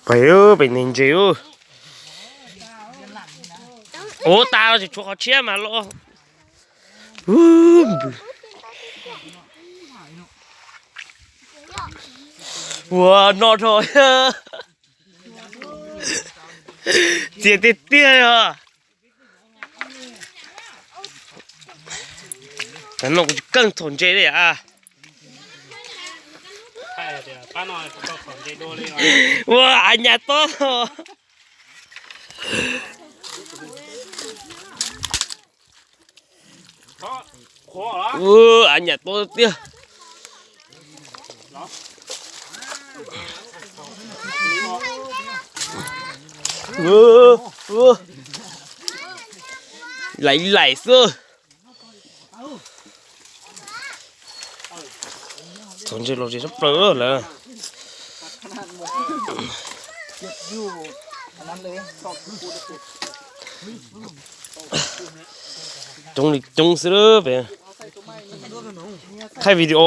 Pem, pem neeg ntses. Ua tas los tseem tshuav qhov tshiab mas los. Ua no rau. Txias tiag tiag os. Tam no kuv tsis keej txhaum ntses li a. Ua av nyas tob. Av nyas tob tiag. Laim laim xwb. Txaus ntses los tsis tshaj plaws lawm. Coob li coob xwb pem. Thaij video.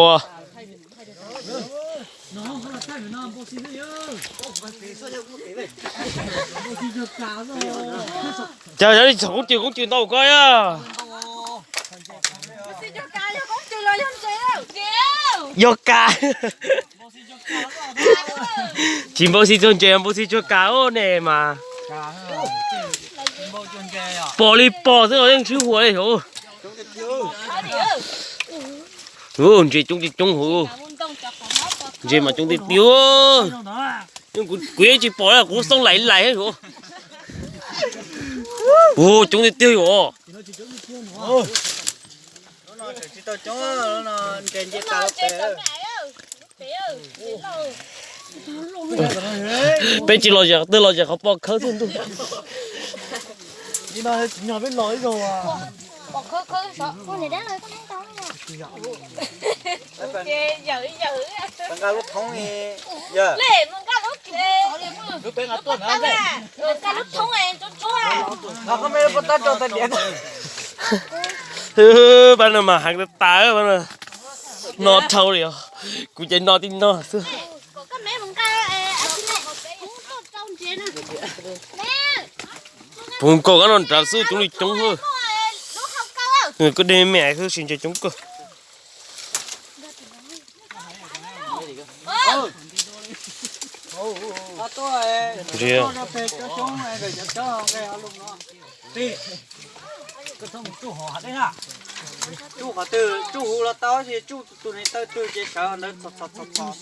Cas yog li txog koob cws, koob cws ntau koj yog. Yog kas. Tsis npau xi txog ntses, npau xi txog kas ne mas. Pom li pom xwb los yeej tsis huam li os. Ntses coob tiag coob hauv. Ntses mas coob tiag tiag. Kuv yeej tsis pom li, kuv xoob laim laim hauv. Ua coob tiag tiag os. Peb tsis los zem qhov twg, los zem qhov pom khawb xwb ntuj. Pab no mas heev tas tas, no dhau li os. Kuv ces no tib no xwb. Puv nkaus kab no nrad xwb coob li coob xwb. Koj dej me xwb sis ntses coob kawg. Tsuj qhov twg, tsuj huv los tau, tsuj tus niag taw twg ces sawv ntawd txhos txhos txhos txhos.